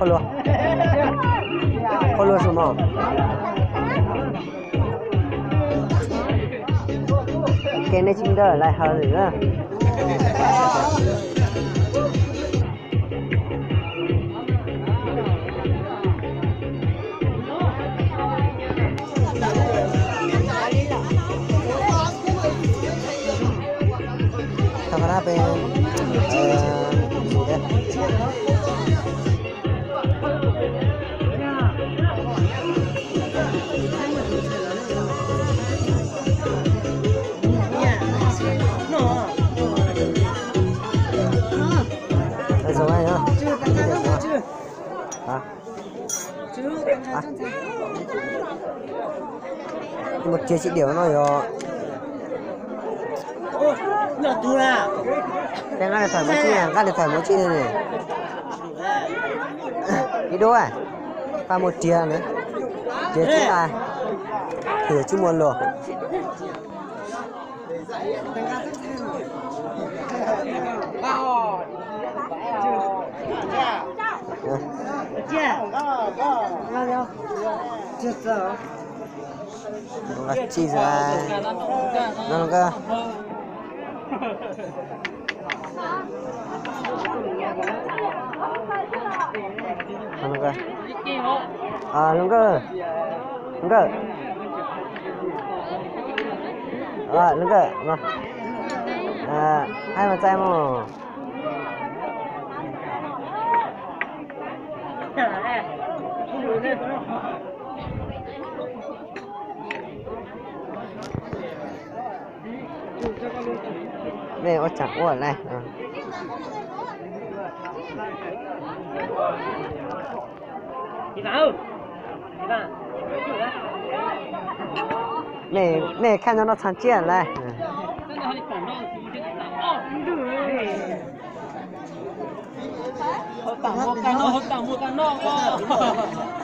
Luag, qhov luag su mos. Kev nej tsis nrog lawv hawv lwm na. Thaum qhov no peb, Mus riam tsis diam no yog. Nqaj li thaum mus tsis, nqaj li thaum mus tsis ne. Ib dub, pab mus riam ne, riam tsis tas, thwm tsis muaj luag. Tsis, no nkawd, nkawd, nkawd, nkawd, hais mas txais mus. Nej ua tsaug ua lawm. Nej, nej khaj nyob no txhaj tsiaj lawm.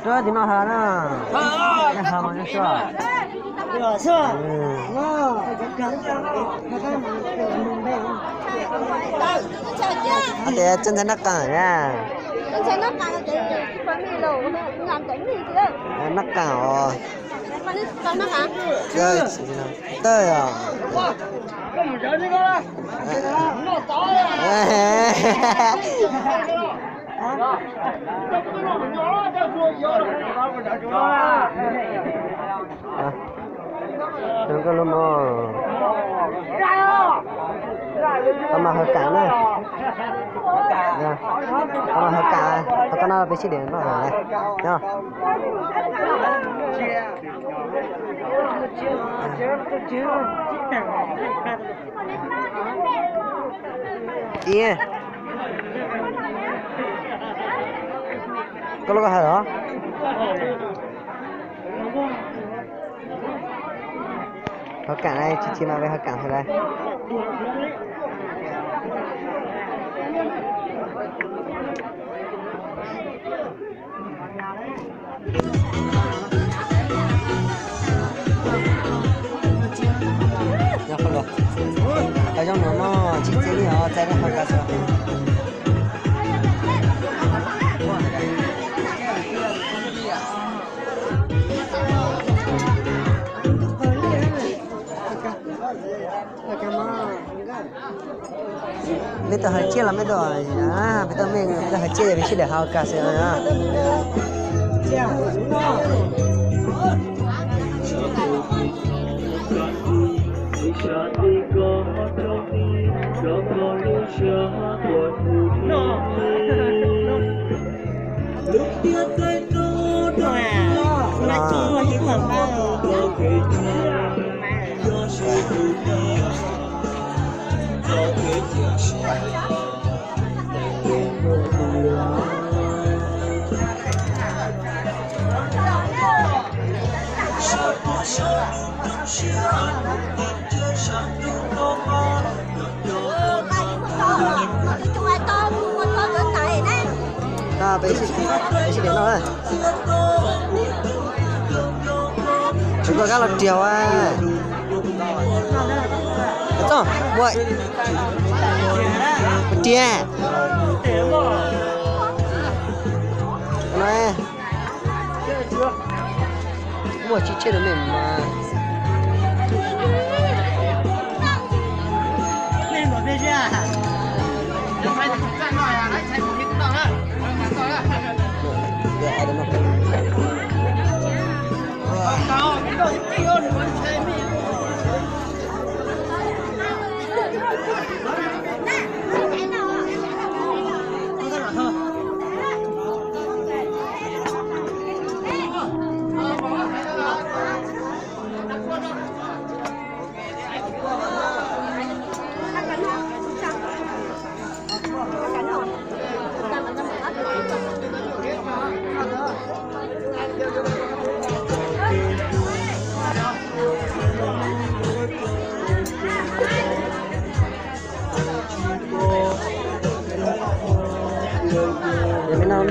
Rub tim no hav na. Hav mas nyob suav. Tias txawj ntxhais nab qas na. Nab qas os. Tawj os. Nkauj lub mog, tau mas hawv kam na. Tau mas hawv kam, tau koj no peb sib dev no. Ib, koj lub koj hawv os. Hawv kam na, tsis tsis mas peb hawv kam hawv lawm. Nyob qhov no, qhov zoo no no, tsis txia li os, txais li hauv kas xwb. Mej tau hawv tsiaj los mej tau, peb tau mej tau hawv tsiaj yog peb sib dev hauv kas xwb. Peb sib dev no, peb sib dev no. Tsum koj kab los riam a. Txoj, ua riam. Muaj tsis tseg rau mej mas.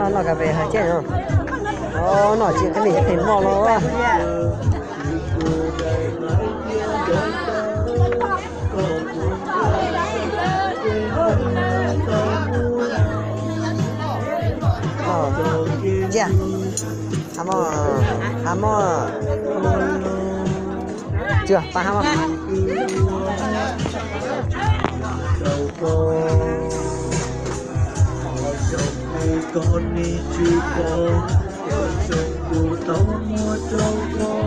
Noj noj kas fes hais thiab no. Noj tsis qhib noj los. Ntsia, ha mo, ha mo. Tsuag pab ha mo. Koj ne tsis pom, zoo kuv tau muab rau koj.